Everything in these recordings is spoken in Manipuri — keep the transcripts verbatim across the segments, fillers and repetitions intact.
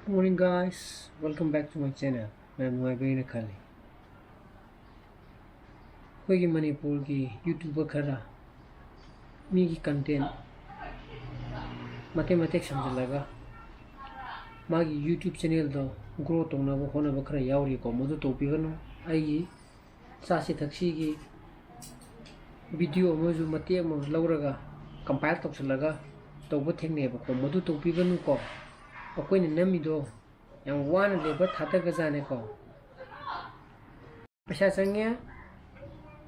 Good morning, guys. Welcome back to my channel. ꯃꯌꯥꯝ ꯅꯨꯡꯉꯥꯏꯕꯤꯔꯦꯅ ꯈꯜꯂꯤ꯫ ꯑꯩꯈꯣꯏꯒꯤ ꯃꯅꯤꯄꯨꯔꯒꯤ YouTuber ꯈꯔ ꯃꯤꯒꯤ content ꯃꯇꯦꯛ ꯃꯇꯦꯛ ꯁꯝꯖꯤꯜꯂꯒ ꯃꯥꯒꯤ YouTube channelꯗꯣ grow ꯇꯧꯅꯕ ꯍꯣꯠꯅꯕ ꯈꯔ ꯌꯥꯎꯔꯤꯀꯣ꯫ ꯃꯗꯨ ꯇꯧꯕꯤꯒꯅꯨ꯫ ꯑꯩꯒꯤ ꯆꯥꯁꯤ ꯊꯛꯁꯤꯒꯤ video ꯑꯃꯁꯨ ꯃꯇꯦꯛ ꯑꯃ ꯂꯧꯔꯒ compile ꯇꯧꯁꯤꯜꯂꯒ ꯇꯧꯕ ꯊꯦꯡꯅꯩꯑꯕꯀꯣ꯫ ꯃꯗꯨ ꯇꯧꯕꯤꯒꯅꯨꯀꯣ꯫ ꯑꯩꯈꯣꯏꯅ ꯅꯝꯃꯤꯗꯣ ꯌꯥꯝ ꯋꯥꯅ labour ꯊꯥꯗꯒꯖꯥꯠꯅꯦꯀꯣ꯫ ꯄꯩꯁꯥ ꯆꯪꯉꯦ,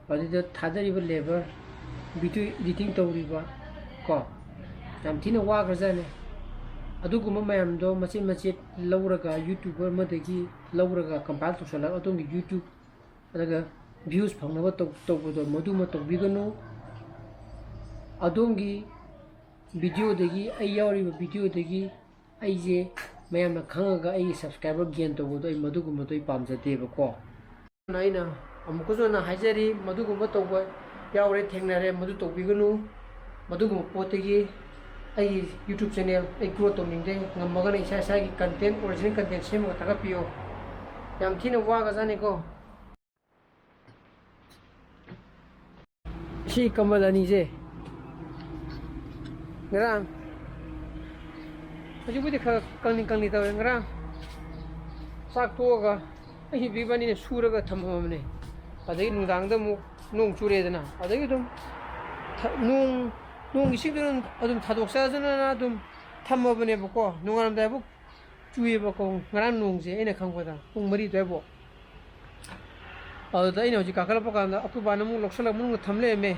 ꯑꯗꯨꯗ ꯊꯥꯗꯔꯤꯕ labour, video editing ꯇꯧꯔꯤꯕ ꯀꯣ, ꯌꯥꯝ ꯊꯤꯅ ꯋꯥꯈ꯭ꯔꯖꯥꯠꯅꯦ꯫ ꯑꯗꯨꯒꯨꯝꯕ ꯃꯌꯥꯝꯗꯣ ꯃꯆꯦꯠ ꯃꯆꯦꯠ ꯂꯧꯔꯒ, YouTuber ꯑꯃꯗꯒꯤ ꯂꯧꯔꯒ compile ꯇꯧꯁꯤꯜꯂꯒ ꯑꯗꯣꯝꯒꯤ YouTube ꯑꯗꯨꯒ views ꯐꯪꯅꯕ ꯇꯧ-, ꯇꯧꯕꯗꯣ ꯃꯗꯨꯃ ꯇꯧꯕꯤꯒꯅꯨ꯫ ꯑꯗꯣꯝꯒꯤ videoꯗꯒꯤ, ꯑꯩ ꯌꯥꯎꯔꯤꯕ videoꯗꯒꯤ ꯑꯩꯁꯦ ꯃꯌꯥꯝꯅ ꯈꯪꯉꯒ ꯑꯩꯒꯤ subscriber gain ꯇꯧꯕꯗꯣ ꯑꯩ ꯃꯗꯨꯒꯨꯝꯕꯗꯣ ꯑꯩ ꯄꯥꯝꯖꯗꯦꯕꯀꯣ꯫ ꯑꯗꯨꯅ ꯑꯩꯅ ꯑꯃꯨꯛꯀꯁꯨ ꯍꯟꯅ ꯍꯥꯏꯖꯔꯤ, ꯃꯗꯨꯒꯨꯝꯕ ꯇꯧꯕ ꯌꯥꯎꯔꯦ, ꯊꯦꯡꯅꯔꯦ, ꯃꯗꯨ ꯇꯧꯕꯤꯒꯅꯨ꯫ ꯃꯗꯨꯒꯨꯝꯕ ꯄꯣꯠꯇꯒꯤ ꯑꯩꯒꯤ YouTube channel ꯑꯩ grow ꯇꯧꯅꯤꯡꯗꯦ꯫ ꯉꯝꯃꯒꯅ ꯏꯁꯥ ꯏꯁꯥꯒꯤ content, original content ꯁꯦꯝꯃꯒ ꯊꯥꯒꯠꯄꯤꯌꯣ꯫ ꯌꯥꯝ ꯊꯤꯅ ꯋꯥꯒꯖꯥꯠꯅꯤꯀꯣ꯫ ꯁꯤ ꯀꯝꯕꯜ ꯑꯅꯤꯁꯦ ꯉꯔꯥꯡ, ꯍꯧꯖꯤꯛꯄꯨꯗꯤ ꯈꯔ ꯀꯪꯂꯤ ꯀꯪꯂꯤ ꯇꯧꯔꯦ꯫ ꯉꯔꯥꯡ ꯆꯥꯛ ꯇꯣꯛꯑꯒ ꯑꯩ ꯏꯕꯥꯅꯤꯅ ꯁꯨꯔꯒ ꯊꯝꯃꯝꯃꯕꯅꯦ꯫ ꯑꯗꯒꯤ ꯅꯨꯡꯗꯥꯡꯗ ꯑꯃꯨꯛ ꯅꯣꯡ ꯆꯨꯔꯦꯗꯅ, ꯑꯗꯒꯤ ꯑꯗꯨꯝ ꯊ-, ꯅꯣꯡ, ꯅꯣꯡ ꯏꯁꯤꯡꯗꯨꯅ ꯑꯗꯨꯝ ꯊꯥꯗꯣꯛꯆꯗꯅ ꯑꯗꯨꯝ ꯊꯝꯃꯕꯅꯦꯕꯀꯣ꯫ ꯅꯣꯡꯉꯥꯜꯂꯝꯗꯥꯏꯐꯥꯎ ꯆꯨꯏꯌꯦꯕꯀꯣ ꯉꯔꯥꯡ ꯅꯣꯡꯁꯦ, ꯑꯩꯅ ꯈꯪꯕꯗ ꯄꯨꯡ ꯃꯔꯤ ꯑꯗꯨꯋꯥꯏꯐꯥꯎ꯫ ꯑꯗꯨꯗ ꯑꯩꯅ ꯍꯧꯖꯤꯛ ꯀꯥꯈꯠꯂꯛꯄ ꯀꯥꯟꯗ ꯑꯩꯈꯣꯏ ꯕꯥꯅ ꯑꯃꯨꯛ ꯂꯧꯁꯜꯂꯒ ꯃꯅꯨꯡꯗ ꯊꯝ ꯂꯩꯔꯝꯃꯦ꯫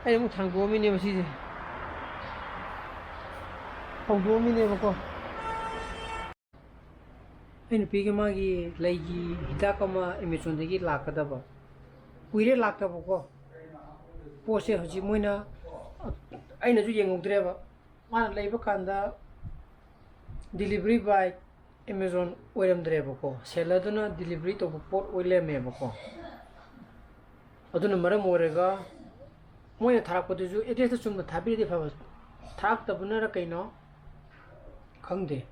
ꯑꯩꯅ ꯑꯃꯨꯛ ꯊꯥꯡꯗꯣꯛꯑꯝꯃꯤꯅꯦꯕ ꯁꯤꯁꯦ, ꯐꯧꯗꯣꯛꯑꯝꯃꯤꯅꯦꯕꯀꯣ꯫ ꯑꯩ ꯅꯨꯄꯤꯒꯤ ꯃꯥꯒꯤ ꯂꯩꯒꯤ ꯍꯤꯗꯥꯛ ꯑꯃ Amazonꯗꯒꯤ ꯂꯥꯛꯀꯗꯕ ꯀꯨꯏꯔꯦ ꯂꯥꯛꯇꯕꯀꯣ꯫ ꯄꯣꯠꯁꯦ ꯍꯧꯖꯤꯛ ꯃꯣꯏꯅ, ꯑꯩꯅꯁꯨ ꯌꯦꯡꯍꯧꯗ꯭ꯔꯦꯕ, ꯃꯥꯅ ꯂꯩꯕ ꯀꯥꯟꯗ delivery by Amazon ꯑꯣꯏꯔꯝꯗ꯭ꯔꯦꯕꯀꯣ, sellerꯗꯨꯅ delivery ꯇꯧꯕ ꯄꯣꯠ ꯑꯣꯏ ꯂꯩꯔꯝꯃꯦꯕꯀꯣ꯫ ꯑꯗꯨꯅ ꯃꯔꯝ ꯑꯣꯏꯔꯒ ꯃꯣꯏꯅ ꯊꯥꯔꯛꯄꯗꯨꯁꯨ addressꯇ ꯆꯨꯝꯅ ꯊꯥꯕꯤꯔꯗꯤ ꯐꯕ, ꯊꯥꯔꯛꯇꯕꯅꯔ ꯀꯩꯅꯣ ꯈꯪꯗꯦ꯫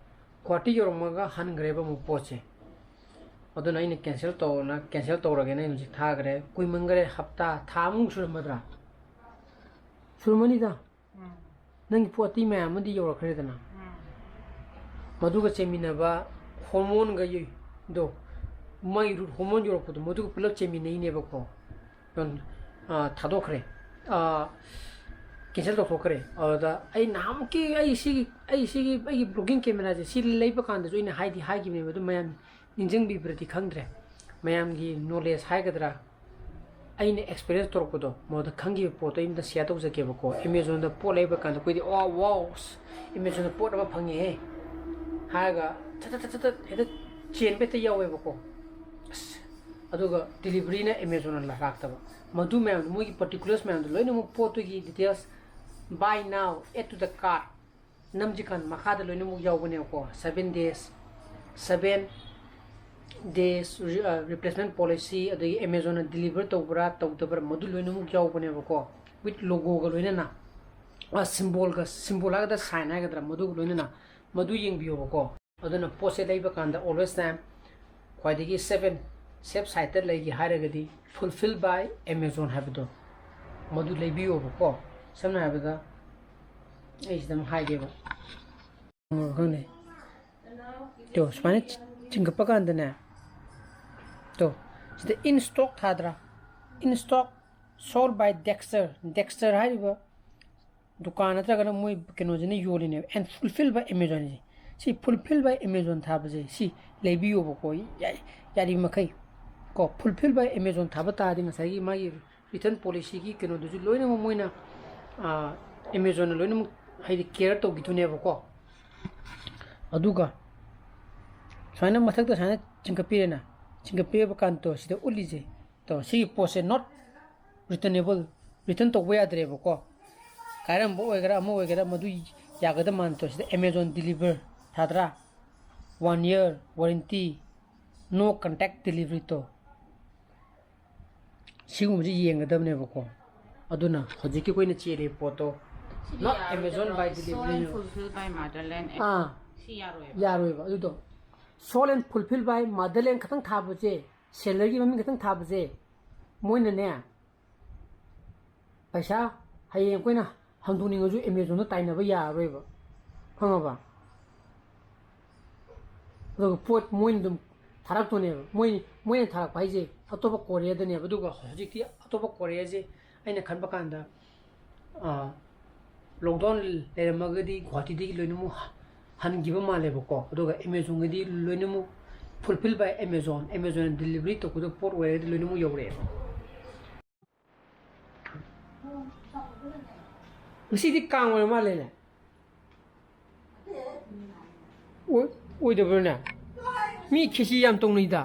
ꯒꯨꯍꯥꯇꯤ ꯌꯧꯔꯝꯃꯒ ꯍꯟꯈ꯭ꯔꯦꯕ ꯑꯃꯨꯛ ꯄꯣꯠꯁꯦ꯫ ꯑꯗꯨꯅ ꯑꯩꯅ cancel ꯇꯧꯔꯅ, cancel ꯇꯧꯔꯒꯦꯅ ꯑꯩ ꯍꯧꯖꯤꯛ ꯊꯥꯈ꯭ꯔꯦ꯫ ꯀꯨꯏꯃꯟꯈꯔꯦ, ꯍꯞꯇꯥ, ꯊꯥ ꯑꯃꯨꯛ ꯁꯨꯔꯝꯃꯗ꯭ꯔꯥ? ꯁꯨꯔꯝꯃꯅꯤꯗ꯫ ꯎꯝ꯫ ꯅꯪꯒꯤ ꯄꯣꯠꯇꯤ ꯃꯌꯥꯝ ꯑꯃꯗꯤ ꯌꯧꯔꯛꯈ꯭ꯔꯦꯗꯅ꯫ ꯎꯝ꯫ ꯃꯗꯨꯒ ꯆꯦꯟꯃꯤꯟꯅꯕ hormone ꯒ ꯌ-, ꯗꯣ, ꯃꯥꯒꯤ root hormone ꯌꯧꯔꯛꯄꯗꯣ, ꯃꯗꯨꯒ ꯄꯨꯂꯞ ꯆꯦꯟꯃꯤꯟꯅꯩꯅꯦꯕꯀꯣ꯫ ꯑ, ꯊꯥꯗꯣꯛꯈ꯭ꯔꯦ꯫ ꯑ, cancel ꯇꯧꯊꯣꯛꯈ꯭ꯔꯦ꯫ ꯑꯗꯨꯗ ꯑꯩ ꯅꯍꯥꯟꯃꯨꯛꯀꯤ ꯑꯩ ꯁꯤꯒꯤ, ꯑꯩ ꯁꯤꯒꯤ, ꯑꯩꯒꯤ vlogging camera ꯁꯦ ꯁꯤ ꯂꯩꯕ ꯀꯥꯟꯗꯁꯨ ꯑꯩꯅ ꯍꯥꯏꯗꯤ ꯍꯥꯏꯈꯤꯕꯅꯦꯕ, ꯑꯗꯨ ꯃꯌꯥꯝ ꯅꯤꯡꯁꯤꯡꯕꯤꯕ꯭ꯔꯗꯤ ꯈꯪꯗ꯭ꯔꯦ꯫ ꯃꯌꯥꯝꯒꯤ knowledge ꯍꯥꯏꯒꯗ꯭ꯔꯥ, ꯑꯩꯅ experience ꯇꯧꯔꯛꯄꯗꯣ, ꯃꯉꯣꯟꯗ ꯈꯪꯈꯤꯕ ꯄꯣꯠꯇꯣ ꯑꯩ ꯑꯝꯇ share ꯇꯧꯖꯒꯦꯕꯀꯣ꯫ Amazon ꯗ ꯄꯣꯠ ꯂꯩꯕ ꯀꯥꯟꯗ ꯑꯩꯈꯣꯏꯗꯤ, "ꯋꯥ, ꯋꯥꯎ, ꯑꯁ, Amazon ꯗ ꯄꯣꯠ ꯑꯃ ꯐꯪꯉꯦꯍꯦ" ꯍꯥꯏꯔꯒ ꯊꯠ ꯊꯠ ꯊꯠ ꯊꯠ ꯍꯦꯛꯇ ꯆꯦꯟꯕ ꯍꯦꯛꯇ ꯌꯥꯎꯋꯦꯕꯀꯣ꯫ ꯑꯁ, ꯑꯗꯨꯒ delivery ꯅ Amazon ꯅ ꯂꯥꯛꯇꯕ꯫ ꯃꯗꯨ ꯃꯌꯥꯝꯗꯣ, ꯃꯣꯏꯒꯤ particulars ꯃꯌꯥꯝꯗꯣ ꯂꯣꯏꯅꯃꯛ, ꯄꯣꯠꯇꯨꯒꯤ details, "Buy now, add to the cart" ꯅꯝꯗ꯭ꯔꯤꯀꯥꯟ ꯃꯈꯥꯗ ꯂꯣꯏꯅꯃꯛ ꯌꯥꯎꯕꯅꯦꯕꯀꯣ꯫ Seven days, seven days re-, ꯑ, replacement policy, ꯑꯗꯒꯤ Amazon ꯅ deliver ꯇꯧꯕ꯭ꯔꯥ ꯇꯧꯗꯕ꯭ꯔꯥ, ꯃꯗꯨ ꯂꯣꯏꯅꯃꯛ ꯌꯥꯎꯕꯅꯦꯕꯀꯣ, with logo ꯒ ꯂꯣꯏꯅꯅ, ꯑ, symbol ꯒ, symbol ꯍꯥꯏꯒꯗ꯭ꯔꯥ, sign ꯍꯥꯏꯒꯗ꯭ꯔꯥ, ꯃꯗꯨꯒ ꯂꯣꯏꯅꯅ ꯃꯗꯨ ꯌꯦꯡꯕꯤꯌꯣꯕꯀꯣ꯫ ꯑꯗꯨꯅ ꯄꯣꯠꯁꯦ ꯂꯩꯕ ꯀꯥꯟꯗ always time ꯈ꯭ꯋꯥꯏꯗꯒꯤ seven safe side ꯇ ꯂꯩꯒꯦ ꯍꯥꯏꯔꯒꯗꯤ Fulfilled by Amazon ꯍꯥꯏꯕꯗꯣ, ꯃꯗꯨ ꯂꯩꯕꯤꯌꯣꯕꯀꯣ꯫ ꯁꯝꯅ ꯍꯥꯏꯔꯕꯗ, ꯑꯩ ꯁꯤꯗ ꯑꯃ ꯍꯥꯏꯒꯦꯕ꯫ ꯈꯪꯗꯦ꯫ ꯇꯣ, ꯁꯨꯃꯥꯏꯅ ꯆꯤꯡꯈꯠꯄ ꯀꯥꯟꯗꯅꯦ, ꯇꯣ, ꯁꯤꯗ "In stock" ꯊꯥꯗ꯭ꯔꯥ? "In stock, sold by Dexter", Dexter ꯍꯥꯏꯔꯤꯕ ꯗꯨꯀꯥꯟ ꯅꯠꯇ꯭ꯔꯒꯅ ꯃꯣꯏ ꯀꯩꯅꯣꯁꯤꯅ ꯌꯣꯜꯂꯤꯅꯦꯕ꯫ "And fulfilled by Amazon" ꯁꯦ, ꯁꯤ "Fulfilled by Amazon" ꯊꯥꯕꯁꯦ, ꯁꯤ ꯂꯩꯕꯤꯌꯣꯕꯀꯣ, ꯌꯥ-, ꯌꯥꯔꯤꯕ ꯃꯈꯩ ꯀꯣ꯫ "Fulfilled by Amazon" ꯊꯥꯕ ꯇꯥꯔꯗꯤ ꯉꯁꯥꯏꯒꯤ ꯃꯥꯒꯤ return policy ꯒꯤ ꯀꯩꯅꯣꯗꯨꯁꯨ ꯂꯣꯏꯅꯃꯛ ꯃꯣꯏꯅ, ꯑ, Amazon ꯅ ꯂꯣꯏꯅꯃꯛ, ꯍꯥꯏꯗꯤ, care ꯇꯧꯈꯤꯗꯣꯏꯅꯦꯕꯀꯣ꯫ ꯑꯗꯨꯒ ꯁꯨꯃꯥꯏꯅ ꯃꯊꯛꯇ ꯁꯨꯃꯥꯏꯅ ꯆꯤꯡꯈꯠꯄꯤꯔꯦꯅ, ꯆꯤꯡꯈꯠꯄꯤꯔꯕ ꯀꯥꯟꯗ ꯁꯤꯗ ꯎꯠꯂꯤꯁꯦ, ꯇꯣ, ꯁꯤꯒꯤ ꯄꯣꯠꯁꯦ not returnable, return ꯇꯧꯕ ꯌꯥꯗ꯭ꯔꯦꯕꯀꯣ꯫ ꯀꯥꯏꯔꯝꯕ ꯑꯣꯏꯒꯦꯔꯥ, ꯑꯃ ꯑꯣꯏꯒꯦꯔꯥ, ꯃꯗꯨ ꯌꯥꯒꯗꯕ ꯃꯥꯟꯗ꯭ꯔꯣ? ꯁꯤꯗ "Amazon deliver" ꯊꯥꯗ꯭ꯔꯥ? "One year warranty, no contact delivery" ꯇꯣ, ꯁꯤꯒꯨꯝꯕꯁꯤ ꯌꯦꯡꯒꯗꯕꯅꯦꯕꯀꯣ꯫ ꯑꯗꯨꯅ ꯍꯧꯖꯤꯛꯀꯤ ꯑꯩꯈꯣꯏꯅ ꯆꯦꯜꯂꯤꯕ ꯄꯣꯠꯇꯣ, "Not Amazon by delivery" ꯅꯦꯕ꯫ Fulfilled by Motherland. ꯑꯥ, ꯁꯤ ꯌꯥꯔꯣꯏꯕ꯫ ꯌꯥꯔꯣꯏꯕ ꯑꯗꯨꯗꯣ꯫ Sold and fulfilled by motherland ꯈꯛꯇꯪ ꯊꯥꯕꯁꯦ, sellerꯒꯤ ꯃꯃꯤꯡ ꯈꯛꯇꯪ ꯊꯥꯕꯁꯦ, ꯃꯣꯏꯅꯅꯦ ꯄꯩꯁꯥ ꯍꯌꯦꯡ ꯑꯩꯈꯣꯏꯅ ꯍꯟꯗꯣꯛꯅꯤꯡꯉꯁꯨ Amazonꯗ ꯇꯥꯏꯅꯕ ꯌꯥꯔꯔꯣꯏꯕ, ꯈꯪꯉꯕ? ꯑꯗꯨꯒ ꯄꯣꯠ ꯃꯣꯏꯅ ꯑꯗꯨꯝ ꯊꯥꯔꯛꯇꯣꯏꯅꯦꯕ꯫ ꯃꯣꯏ, ꯃꯣꯏꯅ ꯊꯥꯔꯛꯄ ꯍꯥꯏꯁꯦ ꯑꯇꯣꯞꯄ ꯀꯣꯔꯤꯌꯥꯗꯅꯦꯕ꯫ ꯑꯗꯨꯒ ꯍꯧꯖꯤꯛꯇꯤ ꯑꯇꯣꯞꯄ ꯀꯣꯔꯤꯌꯥꯁꯦ ꯑꯩꯅ ꯈꯟꯕ ꯀꯥꯟꯗ, ꯑꯥ, lockdown ꯂꯩꯔꯝꯃꯒꯗꯤ ꯒꯨꯍꯥꯇꯤꯗꯒꯤ ꯂꯣꯏꯅꯃꯛ ꯍꯟꯈꯤꯕ ꯃꯥꯜꯂꯦꯕꯀꯣ꯫ ꯑꯗꯨꯒ Amazonꯒꯤꯗꯤ ꯂꯣꯏꯅꯃꯛ fulfilled by Amazon, Amazon delivery ꯇꯧꯕꯗ ꯄꯣꯠ ꯑꯣꯏꯔꯒꯗꯤ ꯂꯣꯏꯅꯃꯛ ꯌꯧꯔꯛꯑꯦꯕ꯫ ꯉꯁꯤꯗꯤ ꯀꯥꯡ ꯑꯣꯏꯔ ꯃꯥꯜꯂꯦꯅꯦ꯫ ꯑꯣꯏ-, ꯑꯣꯏꯗꯕ꯭ꯔꯣꯅꯦ? ꯃꯤ ꯈꯦꯆꯤ ꯌꯥꯝ ꯇꯧꯅꯩꯗ꯫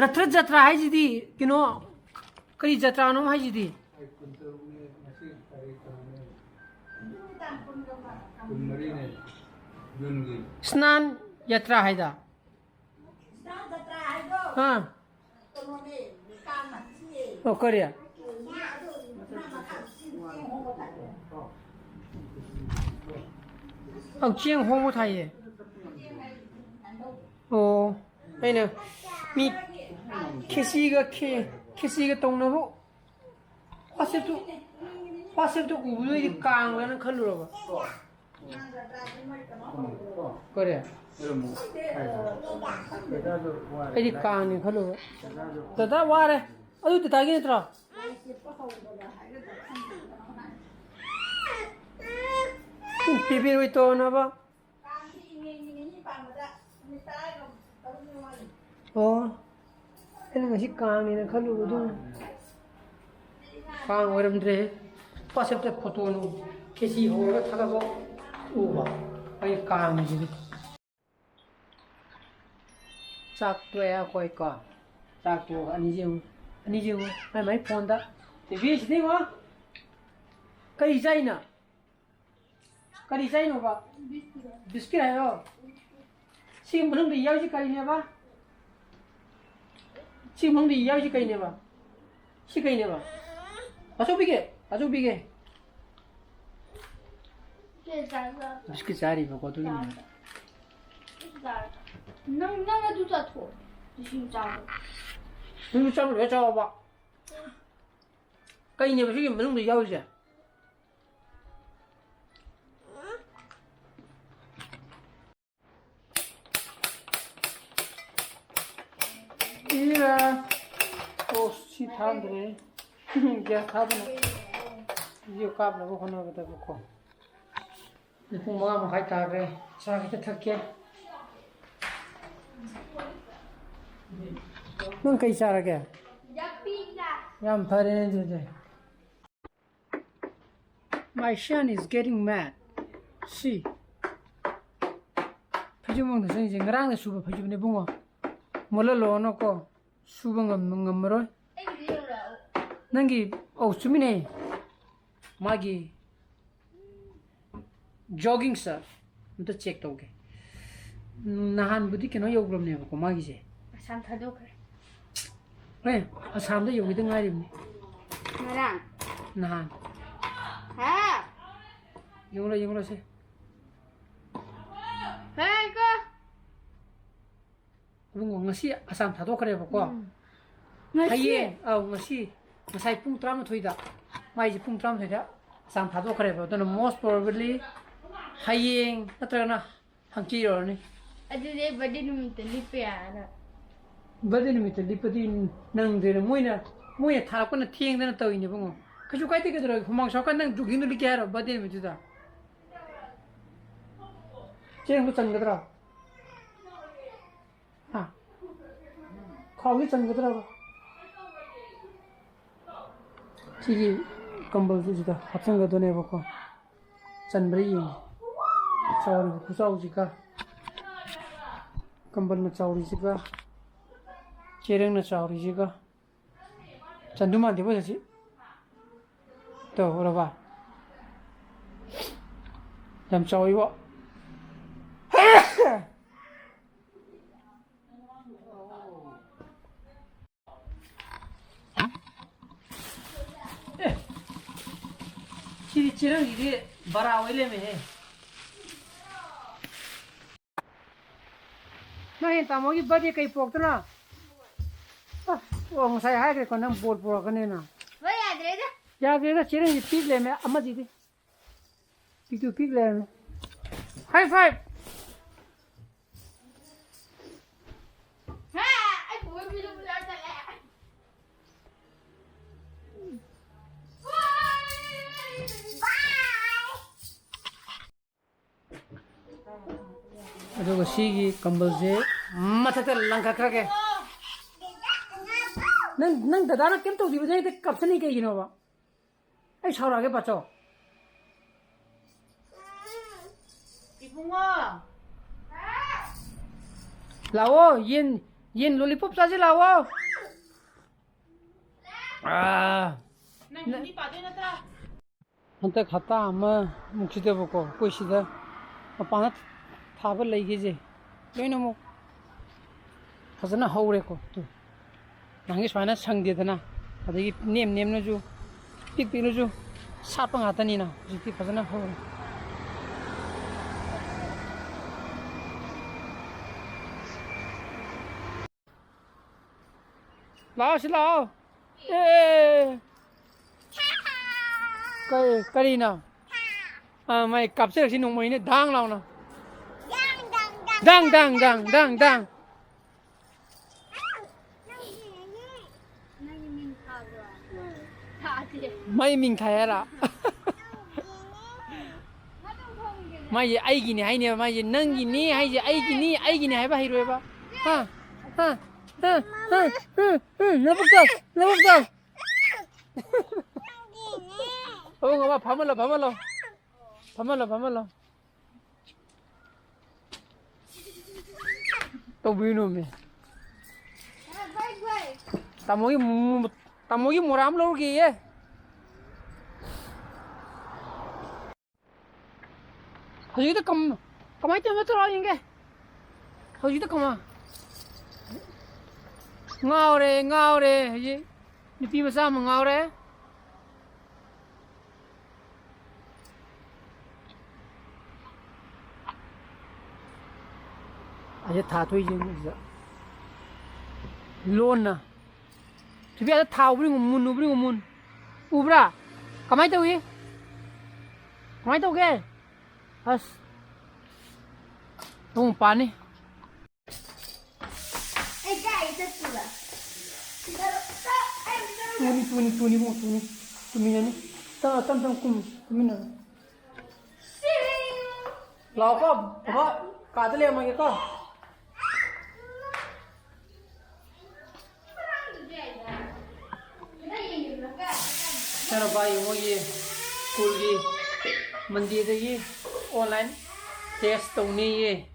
ꯔꯊ ꯖꯇ꯭ꯔꯥ ꯍꯥꯏꯁꯤꯗꯤ ꯀꯩꯅꯣ, ꯀꯔꯤ ꯖꯇ꯭ꯔꯥꯅꯣ ꯍꯥꯏꯁꯤꯗꯤ? ꯁ꯭ꯅꯥꯟ ꯌꯥꯇ꯭ꯔꯥ ꯍꯥꯏꯗ꯫ ꯑꯥ꯫ ꯑꯣ, ꯀꯔꯤ? ꯑꯧ, ꯆꯦꯡ ꯍꯣꯡꯕ ꯊꯥꯏꯌꯦ꯫ ꯑꯣ, ꯑꯩꯅ ꯃꯤ ꯈꯦꯆꯤꯒ ꯈꯦ-, ꯈꯦꯆꯤꯒ ꯇꯧꯅꯕ WhatsAppꯇꯨ, WhatsAppꯇꯨ ꯎꯕꯗꯨ ꯑꯩꯗꯤ ꯀꯥꯡꯂꯅ ꯈꯜꯂꯨꯔꯕ꯫ ꯀꯔꯤ? ꯑꯩꯗꯤ ꯀꯥꯡꯅꯤ ꯈꯜꯂꯨꯕ꯫ ꯗꯗꯥ ꯋꯥꯔꯦ꯫ ꯑꯗꯨ ꯗꯗꯥꯒꯤ ꯅꯠꯇ꯭ꯔꯣ? ꯄꯤꯕꯤꯔꯣꯏ ꯇꯣꯟꯅꯕ꯫ ꯑꯣ, ꯑꯩꯅ ꯉꯁꯤ ꯀꯥꯡꯅꯦꯅ ꯈꯜꯂꯨꯕꯗꯨ ꯀꯥꯡ ꯑꯣꯏꯔꯝꯗ꯭ꯔꯦ꯫ WhatsAppꯇ photoꯅ ꯈꯦꯆꯤ ꯍꯧꯔꯒ ꯊꯥꯒꯠꯄ ꯎꯕ꯫ ꯑꯩ ꯀꯥꯡꯅꯤ ꯁꯤꯗꯤ꯫ ꯆꯥꯛ ꯇꯣꯛꯑꯦ ꯑꯩꯈꯣꯏ ꯀꯣ꯫ ꯆꯥꯛ ꯇꯣꯛꯑꯒ ꯑꯅꯤꯁꯤ ꯌꯦꯡꯉꯨ꯫ ꯑꯅꯤꯁꯤ ꯌꯦꯡꯉꯨ꯫ ꯃꯥꯏ ꯃꯥꯏ phoneꯗ꯫ ꯇꯤꯚꯤ ꯁꯤꯗꯤ ꯌꯦꯡꯉꯣ꯫ ꯀꯔꯤ ꯆꯥꯏꯅꯣ? ꯀꯔꯤ ꯆꯥꯏꯅꯣꯕ? ꯕꯤꯁꯀꯤꯠ ꯍꯥꯏꯔꯣ? ꯁꯤꯒꯤ ꯃꯅꯨꯡꯗ ꯌꯥꯎꯔꯤꯁꯤ ꯀꯔꯤꯅꯦꯕ? ꯁꯤꯒꯤ ꯃꯅꯨꯡꯗ ꯌꯥꯎꯔꯤꯁꯤ ꯀꯔꯤꯅꯦꯕ? ꯁꯤ ꯀꯩꯅꯦꯕ? ꯑꯆꯧꯕꯤꯒꯦ, ꯑꯆꯧꯕꯤꯒꯦ꯫ ꯀꯦ ꯆꯥꯔꯒ ꯕꯤꯁꯀꯤꯠ ꯆꯥꯔꯤꯕꯀꯣ, ꯑꯗꯨꯒꯤꯅꯦꯕ꯫ ꯆꯥꯔꯒ꯫ ꯅꯪ ꯅꯪ ꯑꯗꯨ ꯆꯥꯊꯣꯛꯑꯣ꯫ ꯁꯤ ꯆꯥꯔꯣ꯫ ꯅꯪꯁꯨ ꯆꯥꯕ ꯂꯣꯏ ꯆꯥꯎꯕ꯫ ꯀꯩꯅꯦꯕ ꯁꯤꯒꯤ ꯃꯅꯨꯡꯗ ꯌꯥꯎꯔꯤꯁꯦ? ꯏꯔꯥ꯫ ꯑꯣ, ꯁꯤ ꯊꯥꯗ꯭ꯔꯦ꯫ ꯒ꯭ꯌꯥꯁ ꯊꯥꯗꯅ ꯚꯤꯗꯤꯑꯣ ꯀꯥꯞꯅꯕ ꯍꯣꯠꯅꯒꯗꯕꯀꯣ꯫ ꯄꯨꯡ ꯃꯉꯥ ꯃꯈꯥꯏ ꯇꯥꯈ꯭ꯔꯦ꯫ ꯆꯥ ꯈꯤꯇ ꯊꯛꯀꯦ꯫ ꯅꯪ ꯀꯩ ꯆꯥꯔꯒꯦ? ꯌꯥꯝ ꯐꯔꯦꯅꯦ ꯑꯗꯨꯗꯤ꯫ My son is getting mad. See. ꯐꯩꯖꯨꯞ ꯃꯅꯨꯡꯗ ꯆꯪꯉꯤꯁꯦ ꯉꯔꯥꯡꯅ ꯁꯨꯕ ꯐꯩꯖꯨꯞꯅꯦ ꯏꯕꯨꯡꯉꯣ꯫ ꯃꯣꯠꯍꯜꯂꯣꯅꯀꯣ꯫ ꯁꯨꯕ ꯉꯝ-, ꯉꯝꯃꯔꯣꯏ꯫ ꯅꯪꯒꯤ, ꯑꯧ, ꯆꯨꯝꯃꯤꯅꯦ꯫ ꯃꯥꯒꯤ jogging shirt ꯑꯝꯇ check ꯇꯧꯒꯦ꯫ ꯎꯝ, ꯅꯍꯥꯟꯕꯨꯗꯤ ꯀꯩꯅꯣ ꯌꯧꯈ꯭ꯔꯕꯅꯦꯕꯀꯣ ꯃꯥꯒꯤꯁꯦ꯫ ꯑꯁꯥꯝ ꯊꯥꯗꯣꯛꯈ꯭ꯔꯦ꯫ ꯑꯦ, ꯑꯁꯥꯝꯗ ꯌꯧꯈꯤꯗ ꯉꯥꯏꯔꯤꯕꯅꯤ꯫ ꯉꯔꯥꯡ꯫ ꯅꯍꯥꯟ꯫ ꯍꯥ? ꯌꯦꯡꯂꯣ, ꯌꯦꯡꯂꯣꯁꯦ꯫ ꯍꯦ, ꯀꯣ꯫ ꯏꯕꯨꯡꯉꯣ, ꯉꯁꯤ ꯑꯁꯥꯝ ꯊꯥꯗꯣꯛꯈ꯭ꯔꯦꯕꯀꯣ꯫ ꯎꯝ꯫ ꯉꯁꯤ? ꯍꯌꯦꯡ, ꯑꯧ, ꯉꯁꯤ, ꯉꯁꯥꯏ ꯄꯨꯡ ꯇꯔꯥꯃꯥꯊꯣꯏꯗ, ꯃꯥꯏꯁꯦ ꯄꯨꯡ ꯇꯔꯥꯃꯥꯊꯣꯏꯗ ꯑꯁꯥꯝ ꯊꯥꯗꯣꯛꯈ꯭ꯔꯦꯕ꯫ ꯑꯗꯨꯅ most probably ꯍꯌꯦꯡ ꯅꯠꯇ꯭ꯔꯒꯅ ꯍꯪꯆꯤꯠ ꯌꯧꯔꯅꯤ꯫ ꯑꯗꯨꯗꯤ ꯑꯩ birthday ꯅꯨꯃꯤꯠꯇ ꯂꯤꯠꯄ ꯌꯥꯔꯔꯣꯏ꯫ Birthday ꯅꯨꯃꯤꯠꯇ ꯂꯤꯠꯄꯗꯤ ꯅꯪꯗ꯭ꯔꯦꯅꯦ꯫ ꯃꯣꯏꯅ, ꯃꯣꯏꯅ ꯊꯥꯔꯛꯄꯅ ꯊꯦꯡꯗꯅ ꯇꯧꯔꯤꯅꯦ ꯏꯕꯨꯡꯉꯣ꯫ ꯀꯩꯁꯨ ꯀꯥꯏꯗꯦ, ꯀꯩꯗꯧꯔꯒꯦ? ꯍꯨꯃꯥꯡ ꯁꯧꯔꯀꯥꯟꯗ ꯅꯪ joggingꯗꯣ ꯂꯤꯠꯀꯦ ꯍꯥꯏꯔꯣ birthday ꯅꯨꯃꯤꯠꯇꯨꯗ? ꯆꯦꯔꯪꯗꯣ ꯆꯟꯒꯗ꯭ꯔꯥ? ꯍꯥ? ꯈꯥꯎꯗꯤ ꯆꯟꯒꯗ꯭ꯔꯕ? ꯁꯤꯒꯤ ꯀꯝꯕꯜꯁꯤꯗ ꯍꯥꯞꯆꯤꯟꯒꯗꯣꯏꯅꯦꯕꯀꯣ꯫ ꯆꯟꯕ꯭ꯔꯥ ꯌꯦꯡꯒꯦ꯫ ꯆꯥꯎꯔꯤꯕ ꯈꯨꯆꯥꯎꯁꯤꯒ, ꯀꯝꯕꯜꯅ ꯆꯥꯎꯔꯤꯁꯤꯒ, ꯆꯦꯔꯪꯅ ꯆꯥꯎꯔꯤꯁꯤꯒ꯫ ꯆꯟꯗꯨ ꯃꯥꯟꯗꯦꯕꯣ ꯁꯤ꯫ ꯇꯧꯔꯕ? ꯌꯥꯝ ꯆꯥꯎꯏꯕꯣ꯫ ꯆꯦꯔꯪꯁꯤꯗꯤ ꯕꯔꯥ ꯑꯣꯏ ꯂꯩꯔꯝꯃꯦꯍꯦ꯫ ꯅꯪ ꯍꯌꯦꯡ ꯇꯥꯃꯣꯒꯤ ꯕꯥꯔꯗꯦ ꯀꯩ ꯄꯨꯔꯛꯇꯅ? ꯑ, ꯑꯣ, ꯉꯁꯥꯏ ꯍꯥꯏꯈ꯭ꯔꯦꯀꯣ, ꯅꯪ ꯕꯣꯜ ꯄꯨꯔꯛꯀꯅꯦꯅ꯫ ꯍꯣꯏ, ꯌꯥꯗ꯭ꯔꯦꯗ꯫ ꯌꯥꯗ꯭ꯔꯦꯗ, ꯆꯦꯔꯪꯁꯤ ꯄꯤꯛ ꯂꯩꯔꯝꯃꯦ, ꯑꯃꯁꯤꯗꯤ꯫ ꯄꯤꯛꯇꯨ ꯄꯤꯛ ꯂꯩꯔꯝꯃꯦ꯫ ꯍꯥꯏ ꯐꯥꯏꯚ! ꯍꯥ, ꯑꯩ ꯕꯣꯜ ꯄꯤꯔꯨꯕ ꯌꯥꯗ꯭ꯔꯦ꯫ ꯑꯗꯨꯒ ꯁꯤꯒꯤ ꯀꯝꯕꯜꯁꯦ ꯃꯊꯛꯇ ꯂꯪꯈꯠꯈ꯭ꯔꯒꯦ꯫ ꯅꯪ, ꯅꯪ ꯗꯗꯥꯅ ꯀꯩꯝ ꯇꯧꯗ꯭ꯔꯤꯕ ꯅꯪ ꯍꯦꯛꯇ ꯀꯞꯁꯟꯅꯤ ꯀꯩꯒꯤꯅꯣꯕ? ꯑꯩ ꯁꯥꯎꯔꯛꯑꯒꯦ, ꯕꯥꯆꯧ꯫ ꯏꯕꯨꯡꯉꯣ꯫ ꯂꯥꯛꯑꯣ, ꯌꯦꯟ, ꯌꯦꯟ ꯂꯣꯂꯤꯄꯣꯞ ꯆꯥꯁꯤ ꯂꯥꯛꯑꯣ꯫ ꯑꯥ꯫ ꯅꯪ ꯍꯤꯟꯗꯤ ꯄꯥꯗꯣꯏ ꯅꯠꯇ꯭ꯔꯥ? ꯍꯟꯗꯛ ꯍꯞꯇꯥ ꯑꯃꯃꯨꯛꯁꯤꯗꯕꯀꯣ, ꯑꯩꯈꯣꯏ ꯁꯤꯗ ꯃꯄꯥꯟꯗ ꯊꯥꯕ ꯂꯩꯈꯩꯁꯦ ꯂꯣꯏꯅꯃꯛ ꯐꯖꯅ ꯍꯧꯔꯦꯀꯣ꯫ ꯇꯨ, ꯅꯍꯥꯟꯒꯩ ꯁꯨꯃꯥꯏꯅ ꯁꯪꯗꯦꯗꯅ, ꯑꯗꯒꯤ ꯅꯦꯝ ꯅꯦꯝꯅꯁꯨ, ꯄꯤꯛ ꯄꯤꯛꯅꯁꯨ ꯁꯥꯠꯄ ꯉꯥꯛꯇꯅꯤꯅ, ꯍꯧꯖꯤꯛꯇꯤ ꯐꯖꯅ ꯍꯧꯔꯦ꯫ ꯂꯥꯛꯑꯣ, ꯁꯤ ꯂꯥꯛꯑꯣ꯫ ꯑꯦ꯫ ꯀꯔꯤ, ꯀꯔꯤꯅꯣ? ꯑꯥ, ꯃꯥꯏ ꯀꯥꯞꯆꯔꯛꯁꯤ ꯅꯣꯡꯃꯩꯅ ꯗꯥꯡ ꯂꯥꯎꯅ꯫ ꯗꯥꯡ, ꯗꯥꯡ, ꯗꯥꯡ, ꯗꯥꯡ, ꯗꯥꯡ꯫ ꯅꯪꯒꯤ ꯃꯤꯡ ꯊꯥꯕ꯭ꯔꯣ? ꯊꯥꯗꯦ꯫ ꯃꯥꯏ ꯃꯤꯡ ꯊꯥꯏ ꯍꯥꯏꯔꯣ? ꯃꯥꯏꯁꯦ ꯑꯩꯒꯤꯅꯦ ꯍꯥꯏꯅꯦꯕ, ꯃꯥꯏꯁꯦ ꯅꯪꯒꯤꯅꯤ ꯍꯥꯏꯁꯦ ꯑꯩꯒꯤꯅꯤ, ꯑꯩꯒꯤꯅꯤ ꯍꯥꯏꯕ ꯍꯩꯔꯣꯏꯕ꯫ ꯍꯥ? ꯍꯥ? ꯍꯥ? ꯍꯥ? ꯍꯥ? ꯍꯥ? ꯅꯕꯨꯛꯇꯣ, ꯅꯕꯨꯛꯇꯣ꯫ ꯑꯕꯨꯡ ꯑꯃ ꯐꯝꯍꯜꯂꯣ, ꯐꯝꯍꯜꯂꯣ꯫ ꯐꯝꯍꯜꯂꯣ, ꯐꯝꯍꯜꯂꯣ꯫ ꯇꯧꯕꯤꯅꯣꯃꯤ꯫ ꯇꯥꯃꯣꯒꯤ ꯃꯨ-, ꯇꯥꯃꯣꯒꯤ ꯃꯣꯔꯥ ꯑꯃ ꯂꯧꯔꯨꯒꯦꯌꯦ꯫ ꯍꯧꯖꯤꯛꯇ ꯀꯝ-, ꯀꯃꯥꯏꯅ ꯇꯧꯔꯤꯅꯣ ꯊꯣꯔꯛꯑꯣ ꯌꯦꯡꯒꯦ꯫ ꯍꯧꯖꯤꯛꯇ ꯀꯃꯥꯏ-, ꯉꯥꯎꯔꯦ, ꯉꯥꯎꯔꯦ ꯍꯧꯖꯤꯛ꯫ ꯅꯨꯄꯤ ꯃꯆꯥ ꯑꯃ ꯉꯥꯎꯔꯦ꯫ ꯁꯤꯗ ꯊꯥ ꯊꯣꯛꯏꯁꯦ ꯁꯤꯗ꯫ ꯂꯣꯟꯅ꯫ ꯊꯣꯏꯕꯤ, ꯑꯗ ꯊꯥ ꯎꯕ꯭ꯔꯥ ꯌꯦꯡꯉꯨ, ꯃꯨꯟ ꯎꯕ꯭ꯔꯥ ꯌꯦꯡꯉꯨ, ꯃꯨꯟ꯫ ꯎꯕ꯭ꯔꯥ? ꯀꯃꯥꯏꯅ ꯇꯧꯏ? ꯀꯃꯥꯏꯅ ꯇꯧꯒꯦ? ꯑꯁ꯫ ꯑꯃꯨꯛ ꯄꯥꯅꯤ꯫ ꯑꯩ ꯀꯥꯏ ꯆꯠꯇꯣꯏꯕ? ꯁꯤꯗ ꯑꯩ ꯑꯃꯨꯛ ꯆꯠꯂꯨꯒꯦ꯫ ꯇꯨꯅꯤ, ꯇꯨꯅꯤ, ꯇꯨꯅꯤ, ꯏꯕꯨꯡꯉꯣ, ꯇꯨꯅꯤ꯫ ꯇꯨꯃꯤꯟꯅꯅꯤ꯫ ꯇꯞ ꯇꯞ ꯇꯞ ꯀꯨꯝ, ꯇꯨꯃꯤꯟꯅꯅꯤ꯫ ꯂꯥꯛꯑꯣꯀꯣ, ꯕꯕꯥ ꯀꯥꯗ ꯂꯩꯔꯝꯃꯒꯦꯀꯣ꯫ ꯏꯆꯥꯅꯨꯄꯥꯒꯤ ꯃꯣꯏꯒꯤ ꯁ꯭ꯀꯨꯜꯒꯤ ꯃꯟꯗꯦꯗꯒꯤ ꯑꯣꯟꯂꯥꯏꯟ ꯇꯦꯁ ꯇꯧꯅꯤꯌꯦ,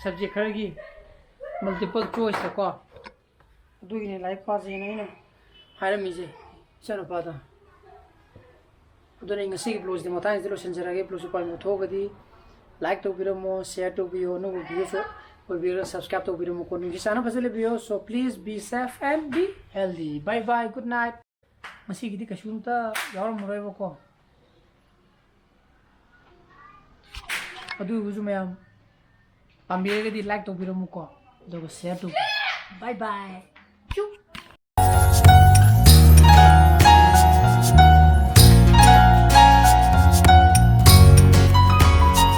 ꯁꯕꯖꯦꯛ ꯈꯔꯒꯤ ꯃꯜꯇꯤꯄꯜ ꯆꯣꯏꯁꯇꯀꯣ꯫ ꯑꯗꯨꯒꯤꯅꯦ ꯂꯥꯏꯔꯤꯛ ꯄꯥꯁꯦꯅ ꯑꯩꯅ ꯍꯥꯏꯔꯝꯃꯤꯁꯦ ꯏꯆꯥꯅꯨꯄꯥꯗ꯫ ꯑꯗꯨꯅ ꯑꯩ ꯉꯁꯤꯒꯤ ꯕ꯭ꯂꯣꯒꯁꯤꯗꯤ ꯃꯇꯥꯡꯁꯤꯗ ꯂꯣꯏꯁꯤꯟꯖꯔꯒꯦ꯫ ꯕ꯭ꯂꯣꯒꯁꯤ ꯄꯥꯝꯕ ꯊꯣꯛꯑꯒꯗꯤ ꯂꯥꯏꯛ ꯇꯧꯕꯤꯔꯝꯃꯣ, ꯁꯤꯌꯔ ꯇꯧꯕꯤꯌꯣ, ꯑꯅꯧꯕ ꯚꯤꯗꯤꯑꯣꯁꯨ ꯑꯣꯏꯕꯤꯔꯒ ꯁꯕꯁꯀ꯭ꯔꯥꯏꯕ ꯇꯧꯕꯤꯔꯝꯃꯨꯀꯣ꯫ ꯅꯨꯡꯁꯤ ꯆꯥꯟꯅ ꯐꯖꯅ ꯂꯩꯕꯤꯌꯣ꯫ So please be safe and be healthy. Bye bye, good night. ꯉꯁꯤꯒꯤꯗꯤ ꯀꯩꯁꯨꯝꯇ ꯌꯥꯎꯔꯝꯃꯔꯣꯏꯕꯀꯣ꯫ ꯑꯗꯨ ꯑꯣꯏꯔꯒꯁꯨ ꯃꯌꯥꯝ ꯄꯥꯝꯕꯤꯔꯒꯗꯤ ꯂꯥꯏꯛ ꯇꯧꯕꯤꯔꯝꯃꯨꯀꯣ, ꯑꯗꯨꯒ ꯁꯤꯌꯔ ꯇꯧꯕꯤꯌꯨ꯫ Bye bye.